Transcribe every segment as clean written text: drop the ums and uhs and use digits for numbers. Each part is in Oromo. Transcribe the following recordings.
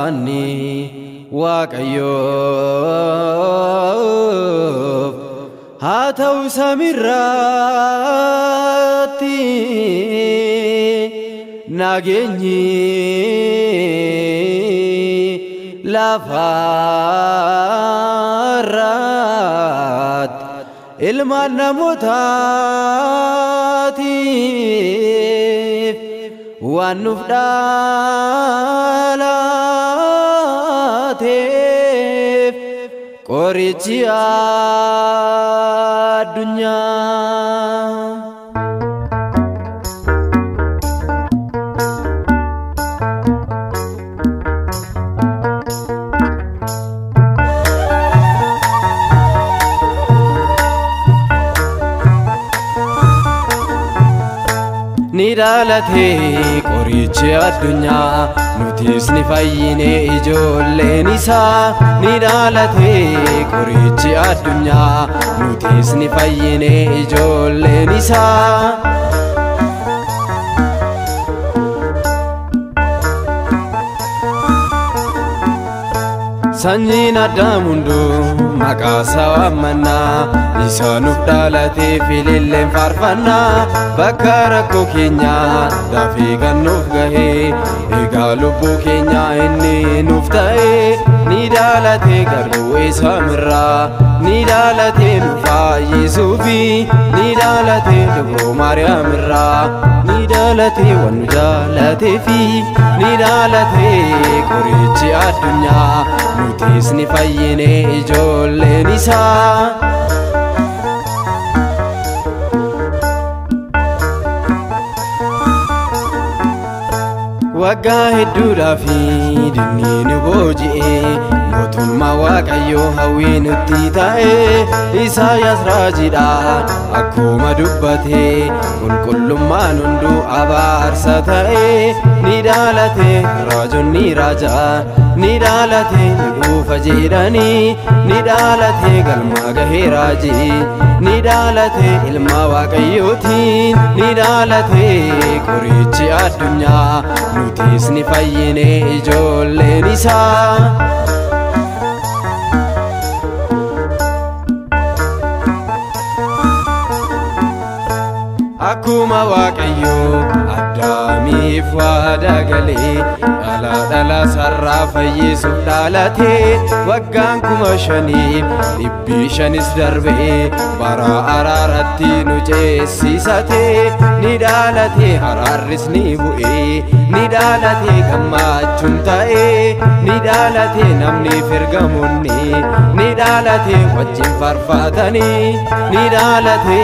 Galaanni Waaqayyoof haa ta'u samiirratti, nageenyi lafarratti ilmaan namootaatiif waan nuuf dhalateef qorichi addunyaa. Ni dhalate qorichi addunyaa, nutis ni fayyine ijoolleen isaa. Ni dhalate qorichi addunyaa, nutis ni fayyine ijoolleen isaa. Sanyiin Addaam hunduu maqaa isaa waammannaa, isa nuuf dhalateef ililleen faarfannaa. Bakka rakkoo keenyaa dafee kan nuuf gahee, egaa lubbuu keenyaa inni nuuf ta'e. Ni dhalate garbuu samiirraa, ni dhalate nu fayyisuufi, ni dhalate dubroo Maariyaamirraa, ni dhalate waan nu jaalateefi. Ni dhalate qorichi addunyaa, nutis ni fayyine ijoolleen isaa. Waggaa hedduudhaaf dinni nu booji'e, mootummaa Waaqayyoo hawwii nutti ta'e. Isaayyaas raajiidhaan akkuma dubbate, qulqullummaan hunduu abaarsa ta'e. Ni dhalate raajonni raajaan, ni dhalate ni dhufa jedhanii, ni dhalate galma gahee raajii, ni dhalate ilma Waaqayyootiin. Ni dhalate qorichi addunyaa, nutis ni fayyine ijoolleen isaa. Akkuma Waaqayyoo Addaamiif waadaa galee, dhala dhala sarraa fayyisuuf dhalate. Waggaan 5500s darbee, bara araaratti nu ceessisate. Ni dhalate, araarris ni bu'e, ni dhalate gammachuun ta'e, ni dhalate namni ergamoonni, ni dhalate wajjin faarfatanii. Ni dhalate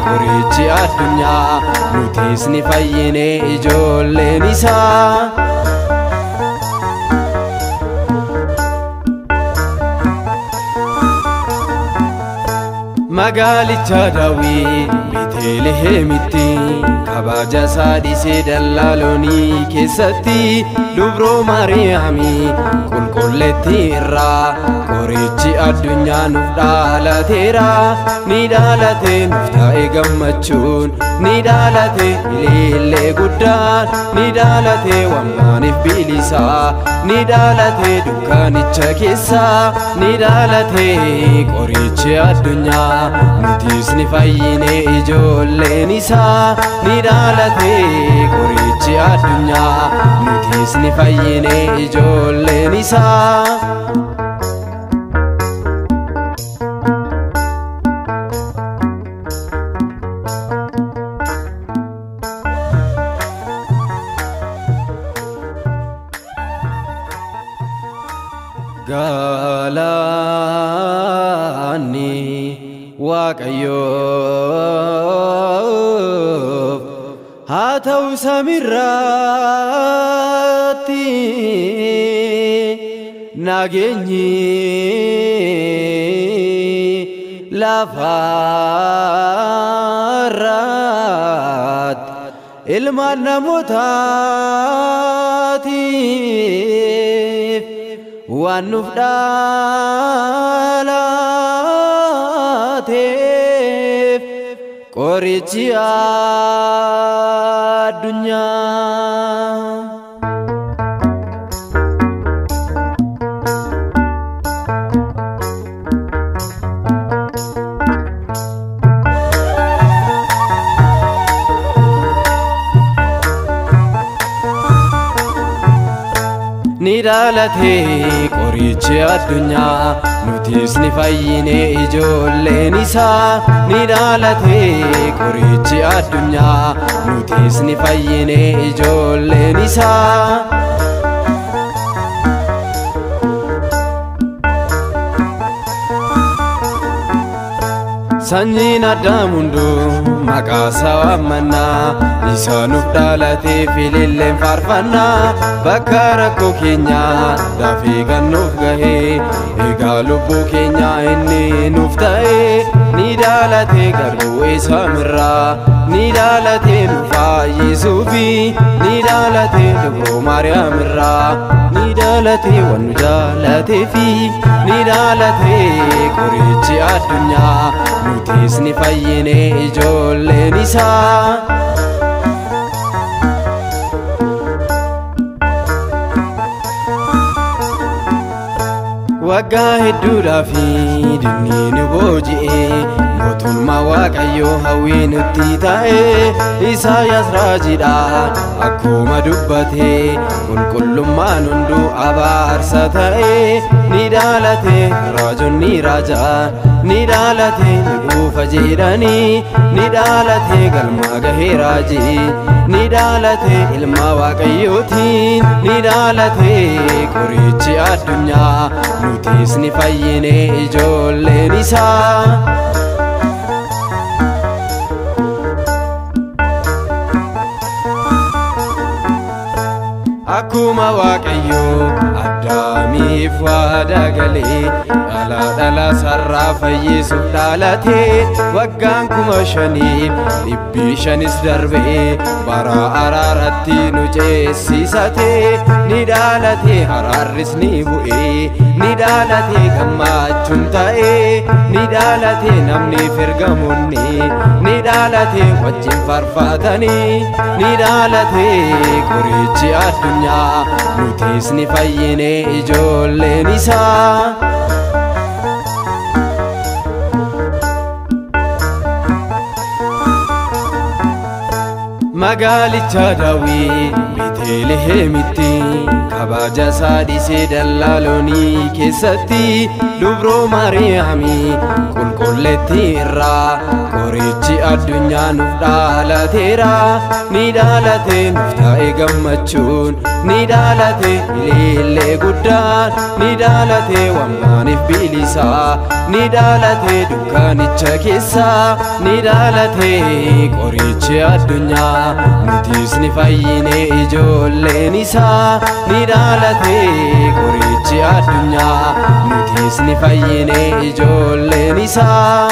qorichi addunyaa, nutis ni fayyine ijoolleen isaa. Magaalicha Daawit Beetelihemitti, kabaja isaa dhiisee dallaalonii keessatti, dubroo Maariyaamii qulqulleettii irraa qorichi addunyaa nuuf dhalateera. Ni dhalate nuuf ta'e gammachuun, ni dhalate ilillee guddaan, ni dhalate wammaaniif bilisaa, ni dhalate dukkaanicha keessaa. Ni dhalate qorichi addunyaa, nutis ni fayyine ijoolleen isaa. Ni dhalate qorichi addunyaa, nutis ni fayyine ijoolleen isaa. Galaanni Waaqayyoof haa ta'u samiirratti, nageenyi lafarratti ilmaan namootaatiif waan nuuf dhalateef qorichi addunyaa. Ni dhalate qorichi addunyaa, nutis ni fayyine ijoolleen isaa. Ni dhalate qorichi addunyaa, nutis ni fayyine ijoolleen isaa. Sanyiin Addaam hunduu maqaa isaa waammannaa, isa nuuf dhalateef ililleen faarfannaa. Bakka rakkoo keenyaa dafee kan nuuf gahee, egaa lubbuu keenyaa inni nuuf ta'ee. Ni dhalate garbuu isamirraa, ni dhalate nu fayyisuufi, ni dhalate dubroo Maariyaamirraa, ni dhalate waan nu jaalateefi. Ni dhalate qorichi addunyaa, nutis ni fayyine ijoolleen isaa. Waggaa hedduudhaaf dinni nu booji'e, mootummaa Waaqayyoo hawwii nutti ta'e. Isaayyaas raajiidhaan akkuma dubbate, qulqullummaan hunduu abaarsa ta'e. Ni dhalate raajonni raajaan, ni dhalate ni dhufa jedhanii, ni dhalate galma gahee raajii, ni dhalate ilma Waaqayyootiin. Ni dhalate qorichi addunyaa, nutis ni fayyine ijoolleen isaa. Akkuma Waaqayyoo Addaamiif waadaa galee, dhala dhala sarraa fayyisuuf dhalate. Waggaan 5500s darbee, bara araaratti nu ceessisate. Ni dhalate araarris ni bu'ee, ni dhalate gammachuun ta'ee, ni dhalate namni ergamoonni, ni dhalate wajjin faarfatanii. Ni dhalate qorichi addunyaa, nutis ni fayyine ijoolleen isaa. Magaalicha Daawit Beetelihemitti, kabaja isaa dhiisee dallaalonii keessatti, dubroo Maariyaamii qulqulleettii irraa qorichi addunyaa nuuf dhalateera. Ni dhalate nuuf ta'e gammachuun, ni dhalate ilillee guddaan, ni dhalate waammaaniif bilisaa, ni dhalate dukkaanicha keessaa. Ni dhalate qorichi addunyaa, nutis ni fayyine ijoolleen isaa. Ni dhalate qorichi addunyaa, nutis ni fayyine ijoolleen isaa.